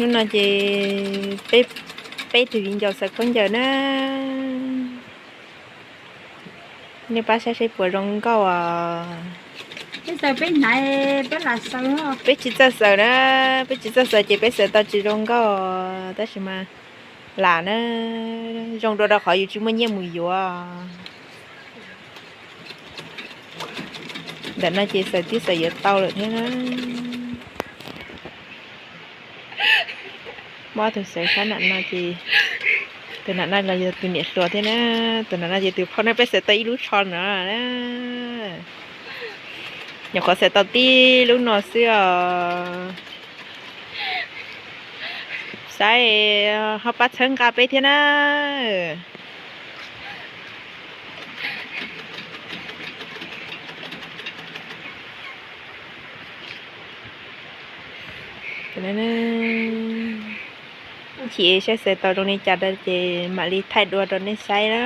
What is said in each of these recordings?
Hnub no ces peb, peb tug viv ncaus xaws khaub ncaws na. Nej pab saib seb puas zoo nkauj os. Peb tsis txawj xaws na, peb tsis txawj xaws ces peb xaws tau tsis zoo nkauj, tab sis mas lam na, zoo dua rau qhov yus tsis muaj nyiaj mus yuav. Ntawm no ces xaws twb xaws yuav tau lawm thiab na. Muaj ob tug xaws sab nram no ces tus nram no los yog tus niam hluas thiab na, tus nram no ces tus phauj na, peb xaws tau ib lub tsho no na. Nyuam qhuav xaws tau tib lub no xwb os. Saib ho pab txhawb nqa peb thiab na. Chim saib xaws tau zoo li cas rau ces mam li thaij dua rau nej saib na.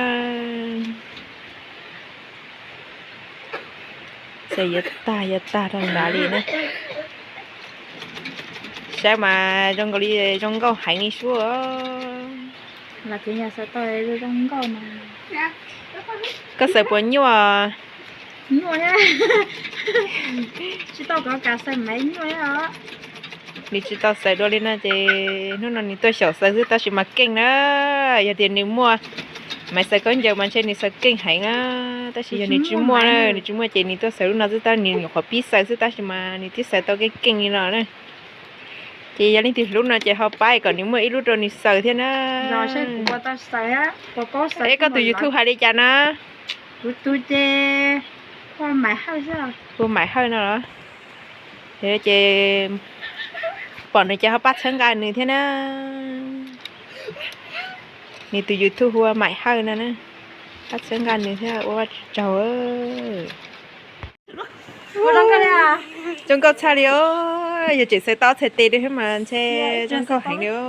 Xaws yuav tag yuav tag rau nrad li na. Saib mas zoo nkaus li zoo nkauj heev li sub. Koj xaws puas nyuaj? Nyuaj, tsis tau kov kas xaws mas nyuaj. Nws tsis tau xaws dua li no ces hnub no nws tuaj xyaum xaws xwb tab sis mas keej na. Yog tias nws muaj maiv xaws khaub ncaws mas ntshe nws xaws keej heev na, tab sis yog nws tsis muaj na, nws tsis muaj ces nws tuaj xaws lub no xwb tab nws nyuam qhuav pib xaws xwb tab sis mas nws twb xaws tau keej keej li no na. Ces yog leej twg hlub no ces ho pab kom nws muaj ib lub rau nws xaws thiab na. Es koj tus YouTube hais li cas na? Hu Maiv Hawj no los? Ces pom nws ces ho pab txhawb nqa nws thiab na. Nws tus YouTube hu ua Maiv Hawj no na. Pab txhawb nqa nws thiab ua tsaug. Zoo nkauj tshaj li os, yog tseem xaws tau ob txhais tes thiab mas ntshe zoo nkauj heev li os.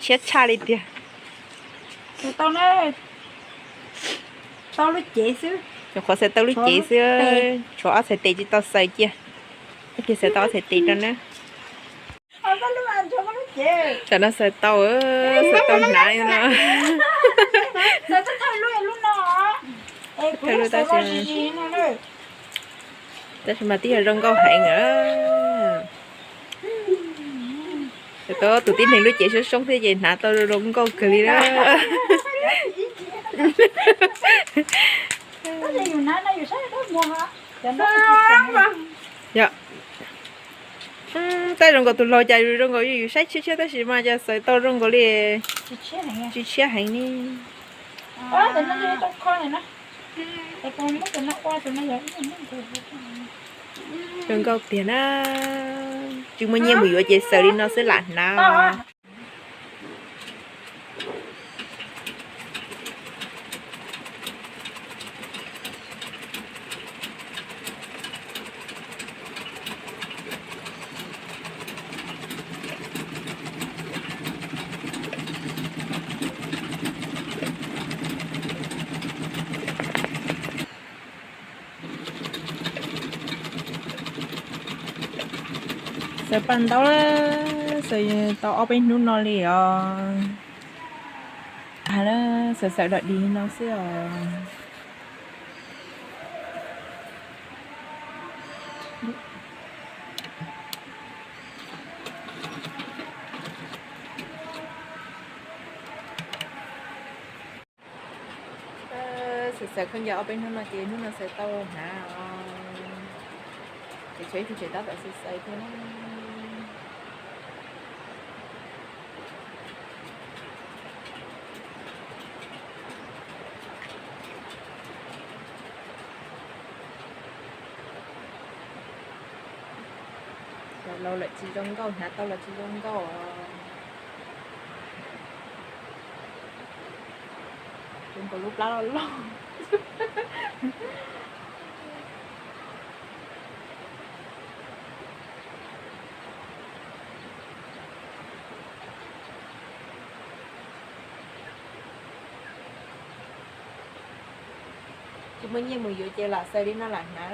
Tshiab tshaj li tiag. Nyuam qhuav xaws tau lub cev xwb, tshuav ob txhais tes tsis tau xaws cia. Ib pliag xaws tau ob txhais tes rau na. Tam no xaws tau, xaws tau hnav no. Tab sis mas twb yog zoo nkauj heev na. Xaws tau tus tib neeg lub cev soob soob thiab ces hnav tau zoo nkauj kawg li na. Yog, tab zoo nkaus tus laug cas zoo nkaus yus saib tshiab tshiab tab sis mas cas xaws tau zoo nkaus li tsis tshiab heev li. Zoo nkauj tiag na. Tsis muaj nyiaj mus yuav ces xaws li no xwb lam hnav. Xaws paj ntaub lawm, xaws tau ob peb hnub no li os. Tag lawm, xaws xaws dog dig no xwb os. Xaws xaws khaub ncaws ob peb hnub no ces hnub no xaws tau hnav os. Ces tshuav ib tug tseem tab tom xaws xaws thiab na. Laus lawm tsis zoo nkauj, hnav tau los tsis zoo nkauj os. Zoo nkaus lub plab loj loj. Tsis muaj nyiaj mus yuav ces lam xaws li no lam hnav.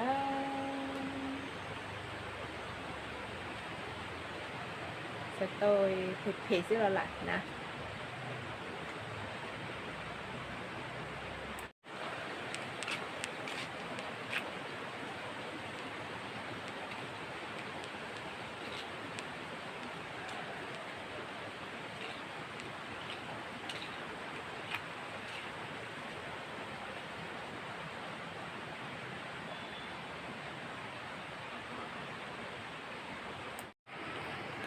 Tau phem phem xwb los lawm na.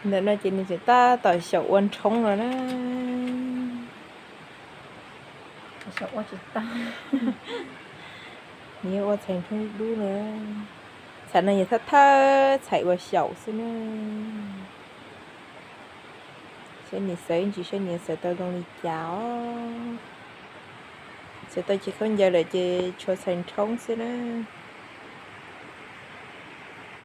Ntawm no ces nws tseem tab tom xyaum ua nrhoob no na. Xyaum ua tsis tag. Nws ua txhais nrhoob dub na. Txhais no yog thawj thawj txhais ua xyaum xwb na. Saib nws xaws ib ntsis, saib nws xaws tau zoo li cas os. Xaws tau ces khaub ncaws lawm ces tshuav txhais nrhoob xwb na.